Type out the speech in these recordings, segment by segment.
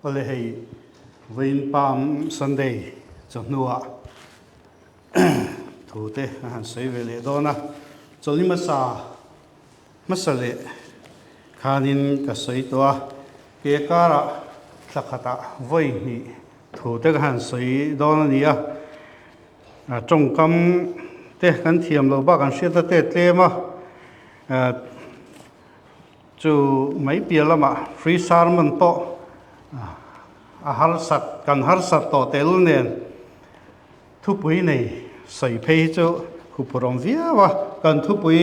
Awle hei vawiin Palm Sunday chawhnuah thu te a han sawi ve leh dawn a, chawlhni hmasa hmasa leh khanin ka sawi tawh a, ke karah thla khatah vawi hnih thu te ka han sawi dawn a ni a, tawngkam te kan thiam loh bak an hriat a te tlem a. Chu mai piah lamah free sermon pawh a harsat, kan harsat tawh tehlul nen thupui nei sawi phei hi chu huphurhawm viau a, kan thupui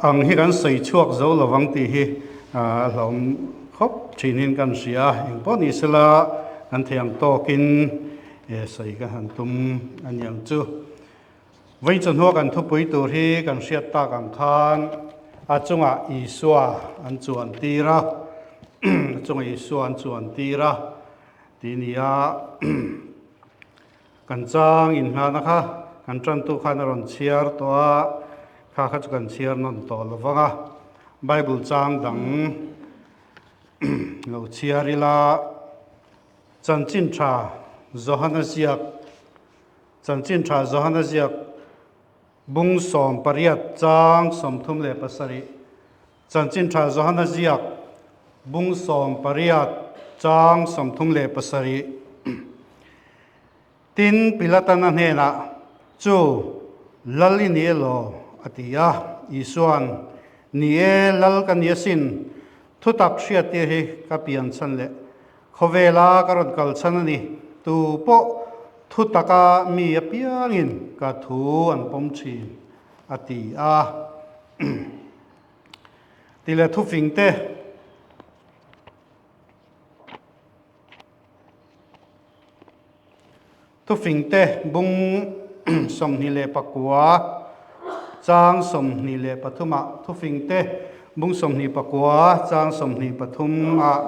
ang hi kan sawi chhuak zo lovang tih hi a hlauhawm khawp thinin kan hria a, engpawh ni sela kan thei ang tawkin sawi ka han tum a niang chu. Vawi chawhnuah kan thupui tur hi kan hriat tak ang khan a chungah Isua an chuan tir a, a chungah Isua an chuan tir a tih ni a, kan chang inhnana kha kan tantu khan a rawn chhiar tawh a, kha kha chu kan chhiar nawn tawh lo vang a, Bible chang dang lo chhiar ila Chanchin Tha Johana ziak Chanchin Tha Johana ziak bung 18 chang 37 Chanchin Tha Johana ziak bung 18 chang 37 Tin, Pilatan a hnenah, Chu, Lal i ni elaw? a ti a. Isua'n, Ni e, Lal ka ni asin. Thutak hriattir hi ka pian chhan leh Khawvela ka rawn kal chhan a ni. Tu pawh thu taka mi apiangin ka thu an pawm thin, a ti a. Ti leh thufing te. Thufing te bung 29 chang 23 ah thufing te bung 29 chang 23 ah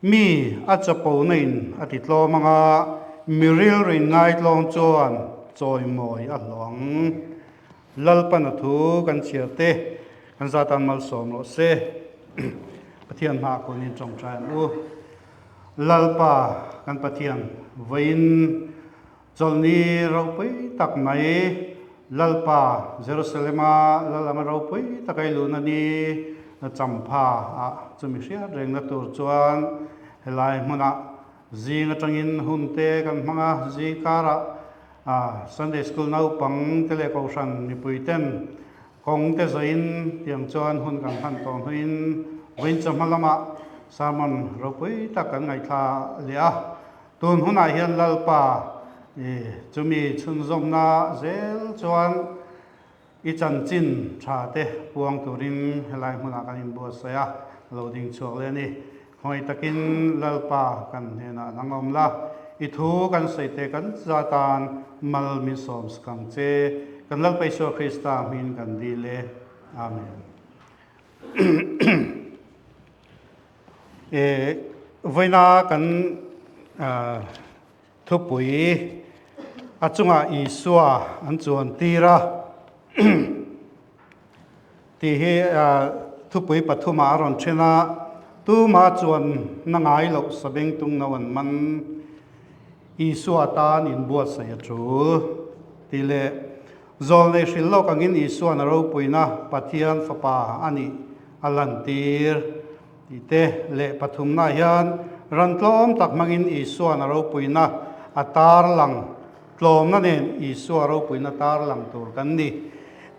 mi a chapo na in a ti tlawm anga mi rilru in ngaitlawm chuan chawimawi a hlawh ang. Lalpan a thu kan chhiar te kan zat an malsawm rawh se. Pathian hmaah kunin tawngtai ang u. Lalpa kan Pathian vawiin chawlhni ropui tak mai Lalpa Jerusalema lal anga ropui taka i luhna ni champha ah chumi hriat rengna tur chuan helai hmunah zing atangin hun te kan hmang a, zing karah Sunday School naupang te leh Kohhran mipui ten Kawng te zawhin tiang chuan hun kan hman tawh hnuin vawiin chawhma lamah sermon ropui tak kan ngaihthla leh a. Tun hunah hian Lalpa i chumi chhunzawmna zel chuan i chanchin tha te puang turin helai hmunah kan inbuatsaih a, lo ding chhuak leh a ni. Khawngaih takin Lalpa kan hnenah nang awm la, i thu kan sawi te kan za tan mal min sawm sak ang che. Kan Lalpa Isua Krista hmingin kan dil e. Amen. E, vawiina kan thupui a chungah Isua an chuan tir a. Tih hi thupui pathumah a rawn then a, Tuma chuan na ngai loh sabeng tung no an man, Isua tan inbuatsaih a tul tih leh Zawlnei hrilh lawk angin Isua'n a ropuina Pathian Fapa a nih a lantir tih te leh pathumnaah hian ran tlawm tak hmangin Isua'n a ropuina a tarlang Tlawmna nen Isua ropuina tar lang tur kan ni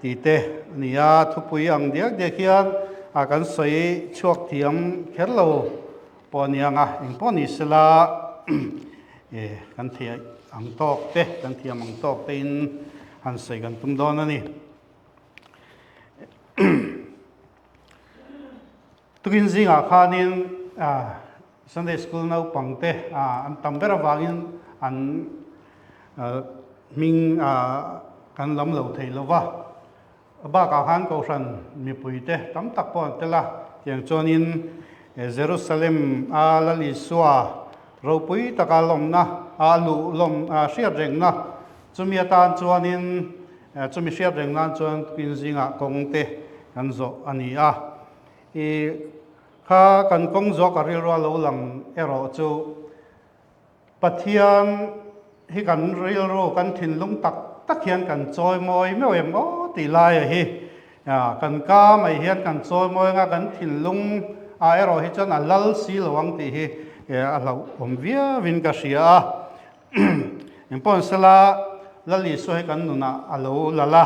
tih te a ni a, thupui ang diak diak hian a kan sawi chhuak thiam kher lo pawh a ni ang a, eng pawh ni sela e kan thei ang tawk te, kan thiam ang tawk te in han sawi kan tum dawn a ni. Tukin zingah khanin Sunday School naupang te an tam ber avangin an hming kan lam lo thei lo va. Bakah khan Kohhran mipui te tam tak pawh an tel a, tiang chuanin Jerusalem a Lal Isua ropui taka lawmna a luh lawm hriat rengna chumi atan chuanin chumi hriat reng nan chuan tukin zingah kawng te kan zawh a ni a. I. Kha kan kawng zawk a rilrua lo lang erawh chu Pathian hi kan rilru, kan thinlung tak tak hian kan chawimawi meuh em aw tih laia hi kan ka mai hian kan chawimawi anga kan thinlung ah erawh hi chuan a lal si lo ang tih hi a hlauhawm viauin ka hria a. Engpawh an sela Lal Isua hi kan nunah a lo lal a,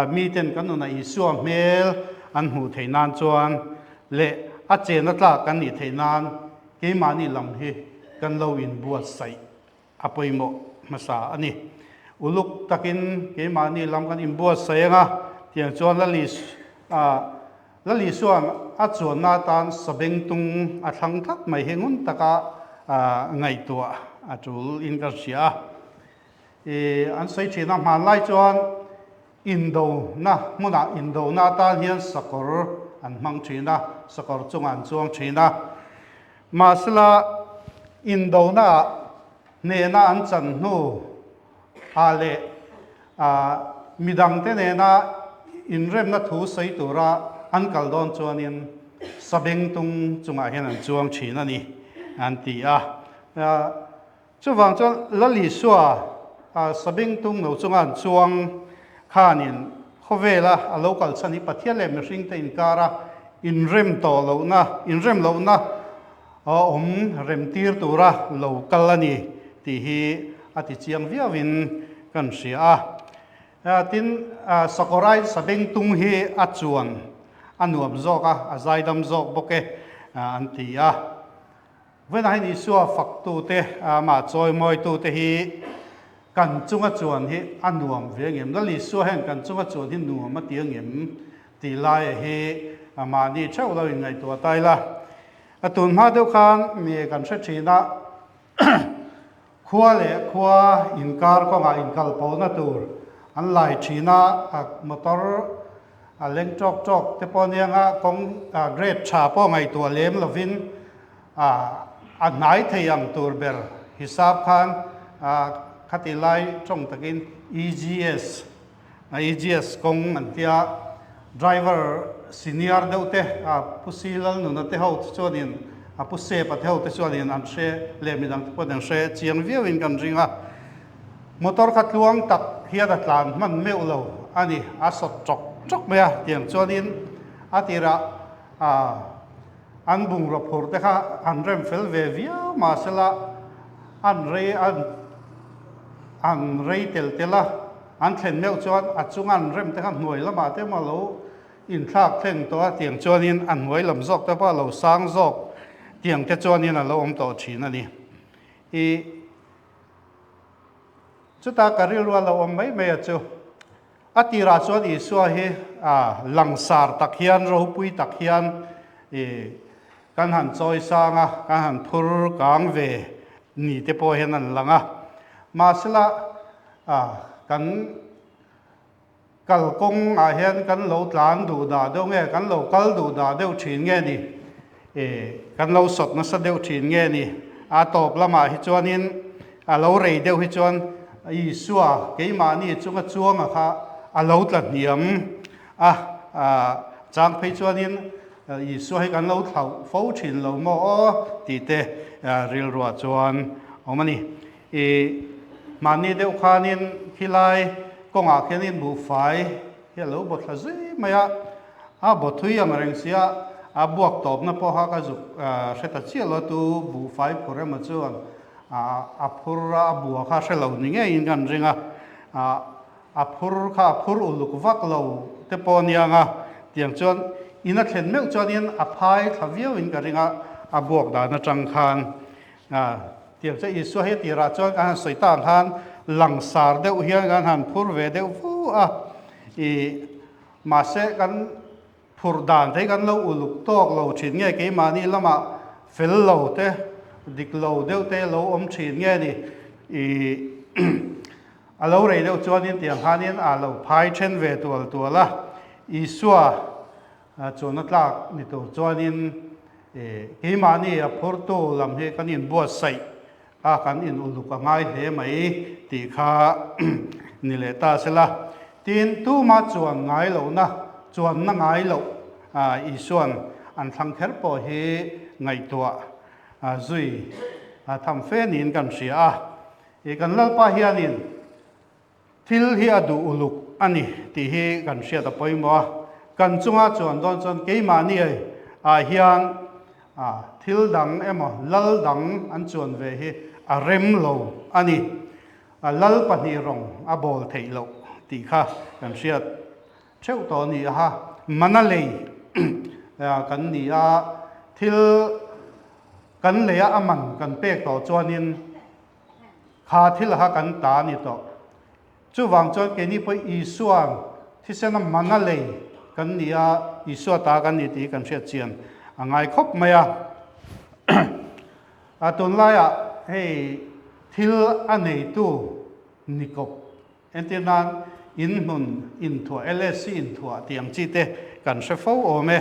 miten kan nunah Isua hmel an hmuh theih nan chuan leh a chena tlak kan nih theih nan keimahni lam hi kan lo inbuatsaih a pawimawh hmasa a ni. Uluk takin keimahni lam kan inbuatsaih ang a, tiang chuan Lal Isua Lal Isua'n a chuanna atan sabengtung a thlang tlat mai hi ngun taka ngaihtuah a tul in ka hria a. I an sawi thin a, hmanlai chuan indona hmunah indona atan hian sakawr an hmang thin a, sakawr chungah an chuang thin a. Mahsela indonaah hnehna an chan hnu ah leh midangte nena inremna thu sawi tura an kal dawn chuanin sabengtung chungah hian an chuang thin a ni an ti a. Chuvang chuan Lal Isua sabengtung lo chunga an chuang khanin khawvela a lo kal chhan hi Pathian leh mihringte inkara inrem tawh lohna, inrem lohna A awm remtir tura lo kal a ni tih hi a ti chiang viauin kan hria a. Tin, Sakawrai sabengtung hi a chuan a nuam zawk a, a zaidam zawk bawk e an ti a. Vawiinah hian Isua faktute, amah chawimawitute hi kan chunga chuan hi a nuam ve angem? Lal Isua hian kan chunga chuan hi nuam a ti angem tih laia hi mahni theuh lo inngaihtuah ta ila. A tun hma deuh khan mi kan hre thin a, khua leh khua inkar kawngah inkalpawhna tur an lai thin a, motor a leng tawk tawk te pawh aniang a, kawng grade tha pawh ngaihtuah lem lovin a hnai thei ang tur ber hisap khan khati lai tawng takin EGS EGS kawng an tia, driver senior deuh te Pu Si Lalnuna te ho te chuanin Pu Sepa te ho te chuanin an hre leh midang te pawhin an hre chiang viauin kan ring a. Motor kha tluang tak hian a tlan hman meuh lo a ni, a sawt chawk chawk mai a, tiang chuanin a tirah an bungraw phur te kha an rem fel ve viau mahsela an rei an an rei tel tel a. An thlen meuh chuan a chunga an rem te kha hnuai lamah te emaw lo inthlak thleng tawh a, tiang chuanin a hnuai lam zawk te pawh a lo sang zawk tiang te chuanin a lo awm tawh thin a ni. I chuta ka rilru a lo awm mai mai a chu a tirah chuan Isua hi a langsar tak hian ropui tak hian i kan han chawi sang a, kan han phur kang ve ni te pawh hian an lang a. Mahsela A, kan kalkawng ah hian kan lo tlan duh dah deuh nge, kan lo kal duh dah deuh thin nge ni? E, kan lo sawt nasa deuh thin nge ni? A tawp lamah hi chuanin a lo rei deuh hi chuan Isua keimahni chunga chuanga kha a lo tla hniam a, a chang phei chuanin Isua hi kan lo thlauh fo thin lo maw aw tih te rilruah chuan awm a ni. I mahni deuh khanin khilai kawngah khianin buhfai hi a lo baw thla zui mai a, a baw thui ang reng sia, a buak tawpna pawha ka zuk hre ta chiah lo tu buhfai phur emaw chuan a phur a, a bua kha hre lo ni ngeiin kan ring a, a phur kha a phur uluk vak lo te pawh a niang a, tiang chuan in a thlen meuh chuanin a phai thla viauin ka ring a, a buak dan atang khan. Tiang chu Isua hi a tirah chuan kan han sawi ta ang khan langsar deuh hian kan han phur ve deuh fu a, i mahse kan phur dan te hi kan lo uluk tawk lo thin nge keimahni lamah fel lo te dik lo deuh te lo awm thin nge ni i a lo rei deuh chuanin tiang khanin a lo phai then ve tual tual a, Isua Chuan a tlak ni tur chuanin keimahni a phurtu lam hi kan inbuatsaih a, kan in uluk a ngai hle mai tih kha ni leh ta sela. Tin, tuma chuan ngai lohna, chuanna ngai loh Isua'n an thlang kher pawh hi ngaihtuah zui tham fe niin kan hria a. I kan Lalpa hianin thil hi a duh uluk a ni tih hi kan hriat a pawimawh a. Kan chunga chuan dawn chuan keimahni ah hian thil dang emaw lal dang an chuan ve hi a rem lo a ni. A lal pahnih rawng a bawl theih loh tih kha kan hriat theuh tawh a ni a. Mana lei kan ni a, thil kan lei a a man kan pek tawh chuanin kha thil kha kan ta a ni tawh. Chuvang chuan keini pawh Isua'n thisena mana lei kan ni a, Isua ta kan ni tih hi kan hriat chian a ngai khawp mai a. A tunlaiah hei thil a neitu ni kawp entir nan inhmun inthuah LSC inthuah tih ang chi te kan hre fo awm e.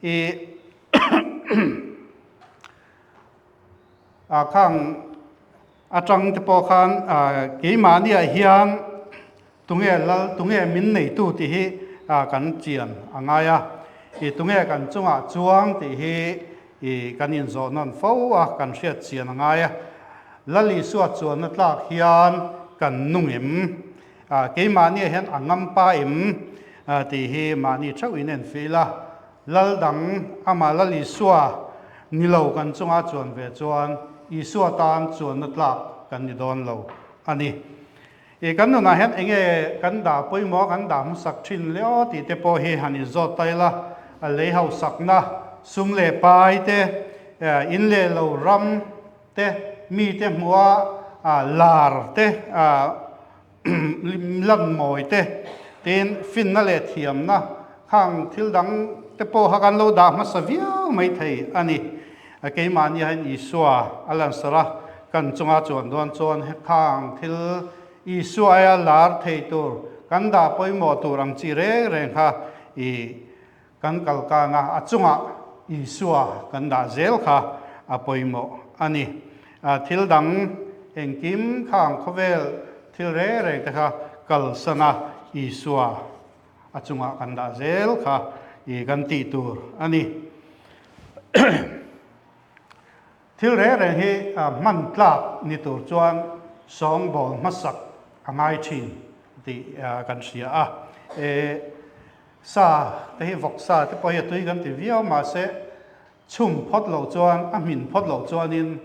I a khang atang te pawh khan keimahniah hian Tunge lal, tunge min neitu tih hi kan chian a ngai a, i tunge kan chungah chuang tih hi i kan inzawh nawn fo a, kan hriat chian a ngai a. Lal Isua chuanna tlak hian kan nung em? Keimahniah hian a ngampa em? tih hi mahni theuh in en fih ila, lal dang amah Lal Isua ni lo kan chunga chuan ve chuan Isua tan chuanna tlak kan ni dawn lo a ni. I kan nunah hian eng nge kan dah pawimawh kan dah hmasak thin le aw tih te pawh hi han inzawt ta ila, a lei hausakna, sum leh pai te, in leh lo ram te, mite hmuha lar te, lan mawi te, tin finna leh thiamna khang thil dang te pawh kha kan lo dah hmasa viau mai thei a ni. Keimahni hian Isua a lansar a, kan chunga chuan dawn chuan hekhang thil Isua aia lar thei tur, kan dah pawimawh tur ang chi reng reng kha i kan kalkan a, a chungah Isua kan dah zel kha a pawimawh a ni. Thil dang engkim khang khawvel thil reng reng te kha kalsan a, Isua a chungah kan dah zel kha i kan tih tur a ni. Thil reng reng hi hman tlak ni tur chuan sawngbawl hmasak a ngai thin tih kan hria a. Sa te hi vawk sa te pawh hi a tui kan ti viau mahse chhum phawt loh chuan a hmin phawt loh chuanin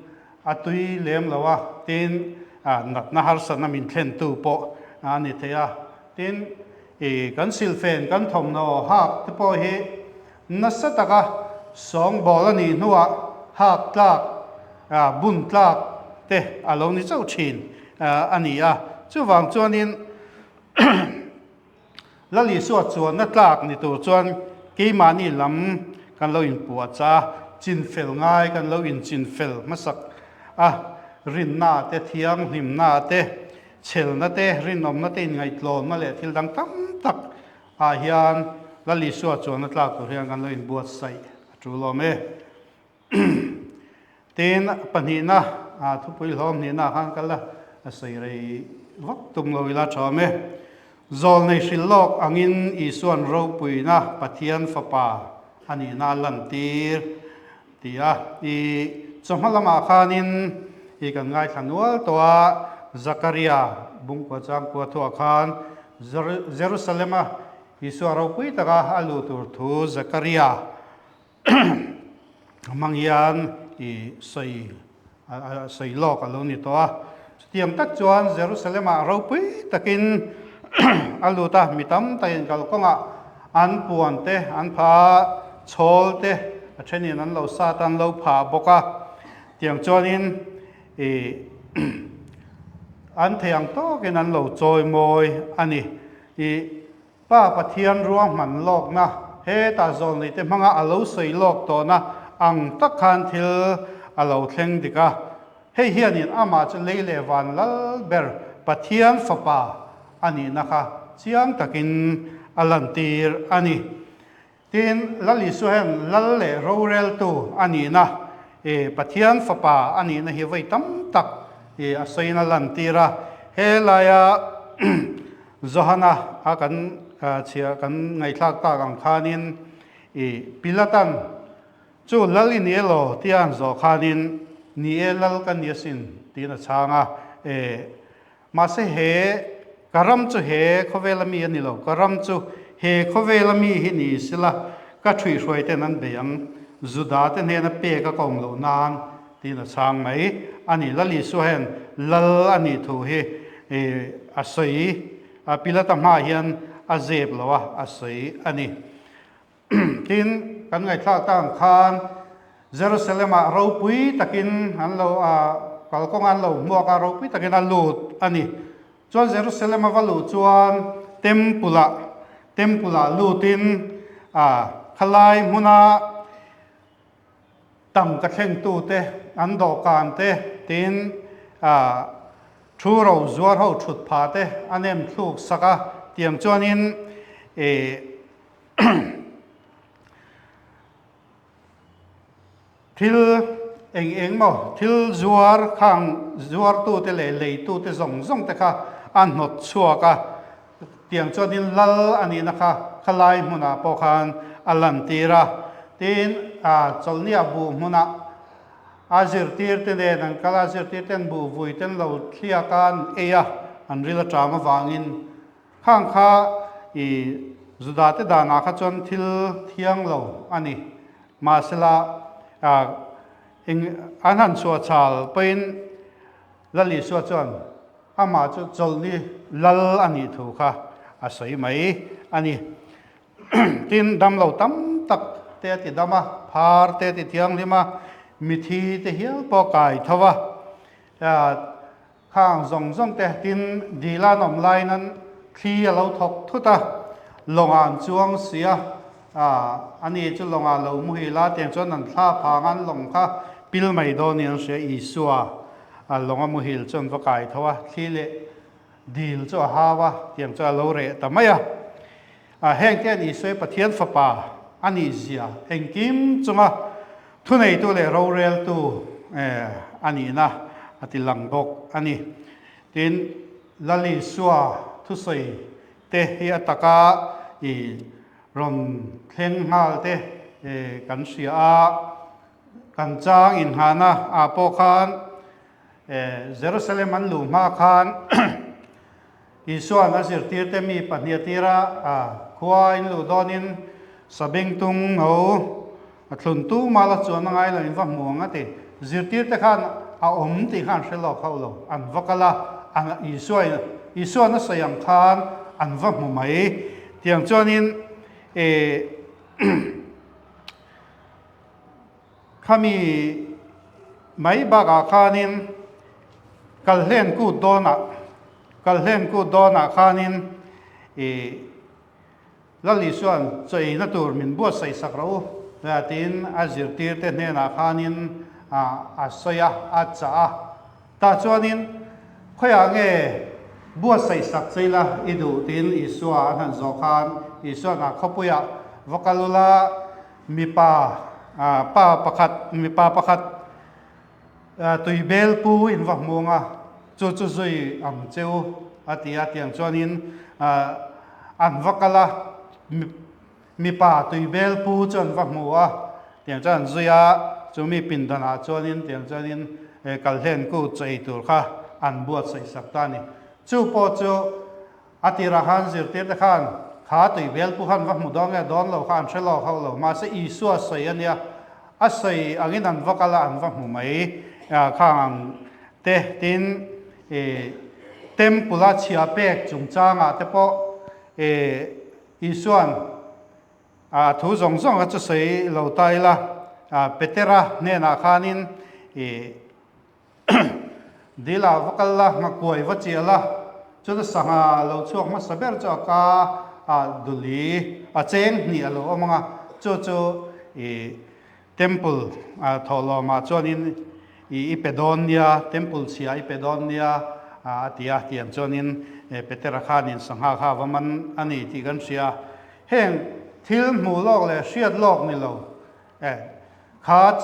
a tui lem lo a, tin natna harsatna min thlentu pawh a ni thei a. Tin, kan silfen kan thawmhnaw hak te pawh hi Nasa taka sawngbawl a nih hnuah hak tlak, bun tlak te a lo ni chauh thin a ni a. Chuvang chuanin Lal Isua chuanna tlak ni tur chuan keimahni lam kan lo inpuahchah a, chinfel ngai kan lo inchinfel hmasak a, rinna te, thianghlimna te, chhelna te, rinawmna te, inngaihtlawmna leh thil dang tam tak Ah hian Lal Isua chuan a tlak tur hian kan lo inbuatsaih a tul awm e. Tin, pahnihna, thupui hlawm hnihna ah khan kal a sawi rei vak tum lo ila tha awm e. Zawlnei hrilh lawk angin Isua'n ropuina Pathian Fapa a nihna a lantir ti a. I chawhma lamah khanin i kan ngaithla nual tawh a, Zakaria bungkua changkua thuah khan Jerusalema Isua ropui taka a luh tur thu Zakaria hmang hian i sawi sawi lawk a lo ni tawh a. Chutiang tak chuan Jerusalem-ah ropui takin a lut a, mi tam takin kalkawngah an puan te, an pha a, chhawl te a thenin an lo sat a, an lo phah bawk a. Tiang chuanin i an thei ang tawkin an lo chawi mawi a ni. I Pa Pathian ruahman lawkna hetah zawlneite hmanga a lo sawi lawk tawhna ang tak khan thil a lo thleng dik a. Hei hianin amah chu lei leh van lal ber Pathian Fapa a nihna kha chiang takin a lantir a ni. Tin, Lal Isua hian Lal leh roreltu a nihna, i Pathian Fapa a nihna hi vawi tam tak i a sawiin a lantir a. He laia Johana a kan chhiah kan ngaihthlak tak ang khanin i Pilatan. Chu lal i ni elaw tia an zawh khanin, Ni e, lal ka ni asin, tiin a chhang a. E, mahse he ka ram chu he khawvela mi a ni lo, ka ram chu he khawvela mi hi ni sela ka ṭhuihhruai ten an bei ang, Juda te hnena pek a ka awm loh nan, tiin a chhang mai a ni. Lal Isua hian lal a nih thu hi a sawi a, Pilata hmaah hian a zep lo a, a sawi a ni. Tin, kan ngaihthlak ta ang khan Jerusalem-ah ropui takin an lo a kalkawng an lo hmuak a, ropui takin a lut a ni. Chuan Jerusalem a va luh chuan Temple-ah Temple-ah lutin a khalai hmuna tangka thlengtute an dawhkan te tin a thu ro zuar ho thut phah te a nem thluk sak a, tiang chuanin ih Thil eng eng maw, thil zuar khang zuartute leh leitute zawng zawng te kha a hnawt chhuak a, tiang chuanin lal a nihna kha khalai hmunah pawh khan a lantir a. Tin, chawlhniah buh hmunah a zirtirte nen an kal a, zirtirten buh vui ten lo thliak a, an ei a, an ril aṭam avangin Khang kha i Judate danah kha chuan thil thiang lo a ni. Mahsela, eng an han chhuah chal pawhin Lal Isua chuan amah chu chawlhni lal a nih thu kha a sawi mai a ni. Tin, damlo tam tak te a ti dam a, phar te a ti thianghlim a, mithi te hial pawh a kai tho a. Khang zawng zawng te tin dil an awm laiin an thli a lo thawk thut a, lawngah an chuang si a, ani chu lawngah lo muhil a, tiang chuan an thla phang a, an lawng kha pil mai dawn niin an hria, Isua lawnga muhil chu an va kai tho a, thli leh dil chu a hau a, tiang chuan a lo reh ta mai a. Heng te an Isua Pathian Fapa a nih zia engkim chunga thuneitu leh roreltu a nihna a ti lang bawk a ni. Tin, Lal Isua thusawi te hi a taka i rawn thleng nghal te kan hria a, kan chang inghahna ah pawh khan Jerusalem an luh hma khan Isua'n a zirtirte mi pahnih a tir a, khua in luh dawnin sabengtung no a thlun tu mal a chuan a ngai lo in va hmu ang a ti. Zirtirte khan a awm tih kha an hre lawk hauh lo, an va kal a, an Isua Isua'n a sawi ang khan an va hmu mai. Tiang chuanin ih Khami mai bakah khanin Kalhlen kut dawnah Kalhlen kut dawnah khanin ih Lal Isua'n chaw eina tur min buatsaih sak rawh u tiin a zirtirte hnenah khanin a sawi a, a chah a. Tah chuanin khawiah nge buatsaih sak che ila i duh tiin Isua an han zawh khan Isua'n a khawpuiah va kal ula, Mipa pa pakhat mipa pakhat tui bel pu in va hmu ang a, chu chu zui ang che u a ti a, tiang chuanin an va kal a, mipa tui bel pu chu an va hmu a, tiang chuan an zui a, chu mi pindanah chuanin tiang chuanin kalhlen kut chaw ei tur kha an buatsaih sak ta a ni. Chu pawh chu A tirah khan zirtirte khan kha tui bel pu khan va hmu dawn nge dawn lo kha an hre lawk hauh lo. Mahse Isua sawi a nia, a sawi angin an va kal a, an va hmu mai khang ang te. Tin, ih Temple a chhia pek chungchangah te pawh ih Isua'n a thu zawng zawng kha chu sawi lo ta ila, Petera hnenah khanin ih Dil ah va kal la, nghakuai va chiah la, chuta sangha lo chhuak hmasa ber chu a ka ah duli a cheng hnih a lo awm ang a, chu chu ih temple thawhlawm ah chuanin ih i pe dawn nia, temple chhia i pe dawn nia a ti a, tiang chuanin Petera khanin sangha kha va man a ni tih kan hria. Heng thil hmuh lawk leh hriat lawk ni lo E, kha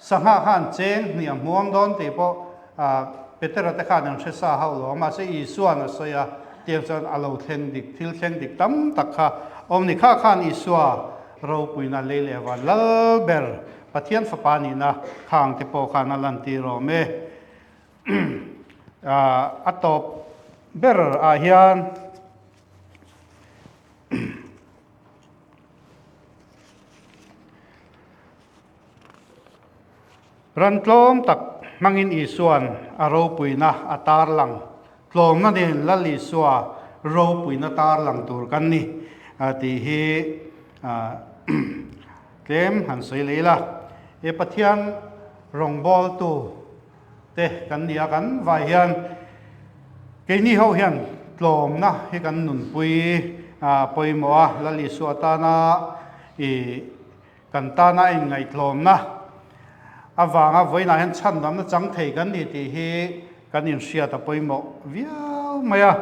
sangha khan cheng hnih a hmuam dawn tih pawh Petera te khan an hre sa hauh lo a, mahse Isua'n a sawi a, tiang chuan a lo thleng dik, thil thleng dik tam tak kha awm ni. Kha khan Isua ropuina lei leh van lal ber. Pathian Fapa nihna khang te pawh khan a lantir awm e. A tawp ber ah hian Ran tlawm tak hmangin Isua'n a ropuina a tarlang. Tlawmna nen Lal Isua ropuina tarlang tur kan ni tih hi tlem han sawi leh ila. He Pathian rawngbawltu te kan ni a, kan vai hian keini ho hian tlawmna hi kan nunpui pawimawh a, Lal Isua tana i Kan tana a inngaihtlawmna avanga vawiinah hian chhandamna chang thei kan ni tih hi kan inhriat a pawimawh viau mai a.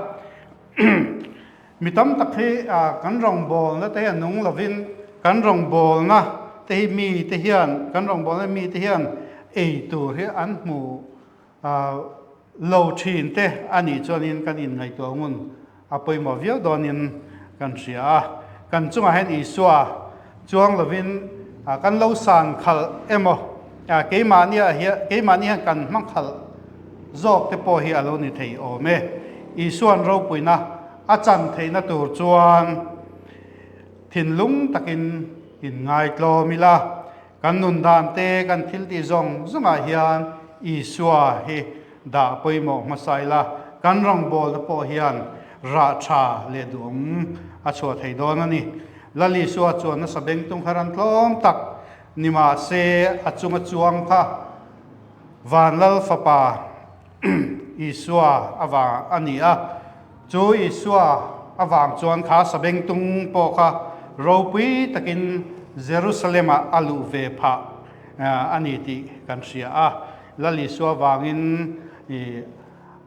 Mi tam tak hi kan rawngbawlna te hi a nung lovin kan rawngbawlna te hi mi te hian kan rawngbawlna mi te hian ei tur hi an hmu lo thin te a nih chuanin kan inngaihtuah ngun a pawimawh viau dawnin kan hria a. Kan chungah hian Isua chuang lovin kan lo san khalh emaw keimahniah hian keimahni hian kan hma khalh zawk te pawh hi a lo ni thei awm e. Isua'n ropuina a chan theihna tur chuan thinlung takin inngaitlawm ila. Kan nun dan te, kan thil tih zawng zawngah hian Isua hi dah pawimawh hmasa ila, kan rawngbawlna pawh hian rah tha leh duhawm a chhuah thei dawn a ni. Lal Isua chuan nasa bengtung kha ran tlawm tak ni mah se a chunga chuang kha Van Lal Fapa Isua avang a ni a. Chu Isua avang chuan kha sabengtung pawh kha ropui takin Jerusalem-ah a luh ve phah a ni tih kan hria a. Lal Isua vangin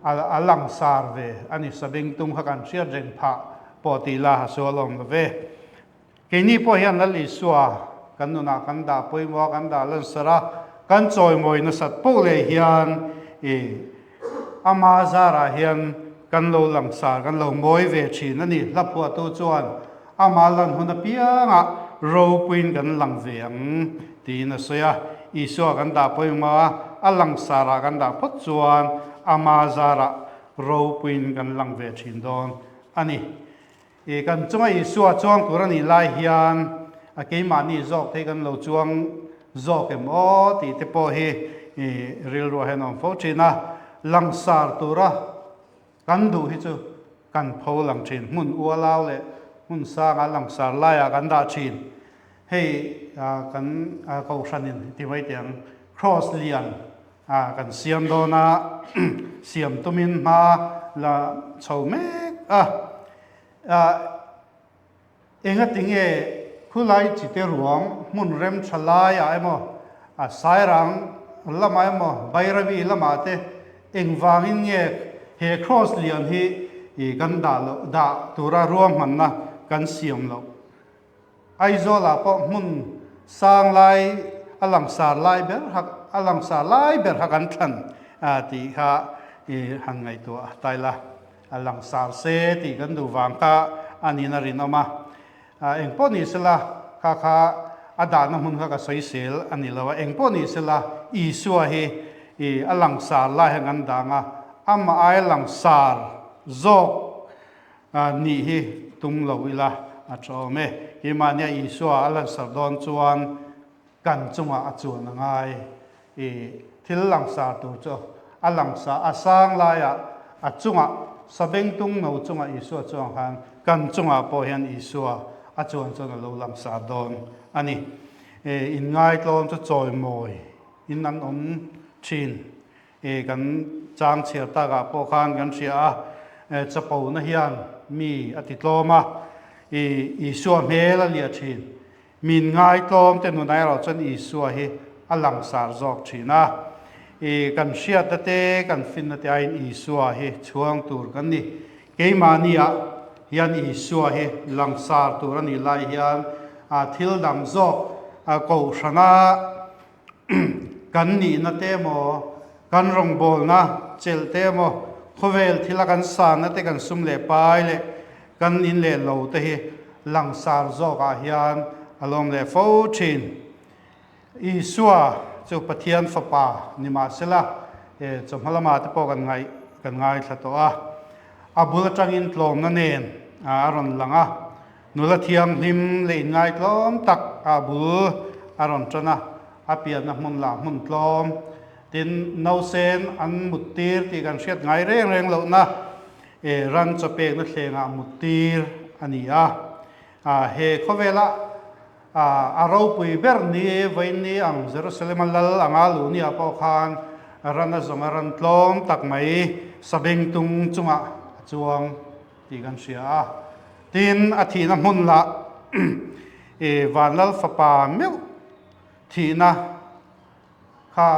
a langsar ve a ni. Sabengtung kha kan hriat reng phah pawh tih la a sual awm lo ve. Keini pawh hian Lal Isua kan nunah kan dah pawimawh a, kan dah lansar a, kan chawimawi nasat poh leh hian i ama zarah hian kan lo langsar, kan lo mawi ve thin a ni. Hla phuahtu chuan ama lan hun apiangah ropuiin kan lang ve ang tiin a sawi a. Isua kan dah pawimawh a, a langsarah kan dah phawt chuan ama zarah ropuiin kan lang ve thin dawn a ni. I kan chunga Isua chuang tur a nih lai hian a keimahni zawk te hi kan lo chuang zawk em aw tih te pawh hi i rilruah hian a awm fo thin a. Langsar tura kan duh hi chu kan pho lang thin. Hmun ualau leh hmun sanga langsar laiah kan dah thin. Hei kan kohhranin ti mai teh ang Cross lian kan siam dawn a, siam tumin hma la chho mek a. Engati nge khulai chite ruang hmun rem tha laiah emaw, Sairang lamah emaw, Bairabi lamah te engvangin nge he Cross lian hi kan dah loh, dah tura ruahmanna kan siam loh? Aizawlah pawh hmun sang lai a langsar lai ber kha a langsar lai ber kha kan thlan tih kha i han ngaihtuah ta ila, a langsar se tih kan duh vang kha a niin a rinawm a. Engpawh ni sela kha kha a dahna hmun kha ka sawisel a ni lo a, engpawh ni sela Isua hi i a langsar lai hian kan dang a, amah aia langsar zawk Nih hi tum lo ila a tha awm e. Keimahnia Isua a lansar dawn chuan kan chungah a chuan a ngai. I thil langsar tur chu a langsa a sang laiah a chungah sabengtung no chungah Isua chuang khan kan chungah pawh hian Isua a chuan chuan a lo langsar dawn a ni. Inngaitlawm chu chawimawi in an awm thin. I kan chang chhiar takah pawh khan kan hria a, chapona hian mi a ti tlawm a, i Isua hmel a liah thin. Min ngaitlawm te nunah erawh chuan Isua hi a langsar zawk thin a. I kan hriatna te, kan finna te aiin Isua hi chhuang tur kan ni. Keimahniah hian Isua hi langsar tur a nih lai hian thil dang zawk kohhrana Kan nihna te emaw, kan rawngbawlna chelh te emaw, khawvel thila kan sanna te, kan sum leh pai leh kan in leh lo te hi langsar zawkah hian a lawm leh fo thin. Isua chu Pathian Fapa ni mahsela chawhma lamah te pawh kan ngaih kan ngaithla tawh a. A bul atangin tlawmna nen a rawn lang a, nula thianghlim leh inngaitlawm tak a bul a rawn tan a, a pianna hmun lah hmun tlawm. Tin, nausen an muttir tih kan hriat ngai reng reng lohna ran chawpekna thlengah muttir a ni a. He khawvela a ropui ber ni vawiin ang Jerusalem-a lal anga luh niah pawh khan ran a zawnga ran tlawm tak mai sabeng tung chungah a chuang tih kan hria a. Tin, a thihna hmun lah Vanlal fapa meuh thihna Kha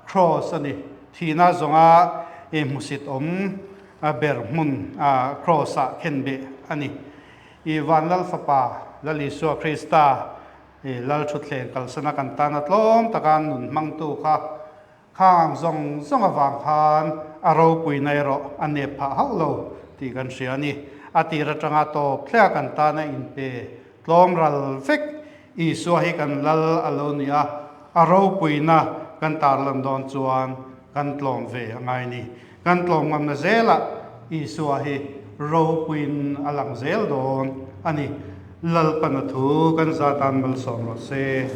Cross a ni. Thihna zawnga i hmusit awm ber hmun Cross ah khenbeh a ni. I Van Lal Fapa, Lal Isua Krista, i Lal Thutthleng kalsana kan tana tlawm taka nun hmangtu kha khang ang zawng zawng avang khan a ropuina erawh a nep phah hauh lo tih kan hria a ni. A tir atanga tawp thlea kan tana inpe Tlawm ral vek Isua hi kan lal a lo ni a, a ropuina kan tarlan dawn chuan kan tlawm ve a ngai ni. Kan tlawm ngamna zelah Isua hi ropuiin a lang zel dawn a ni. Lalpana thu kan zatan malsawm rawh se.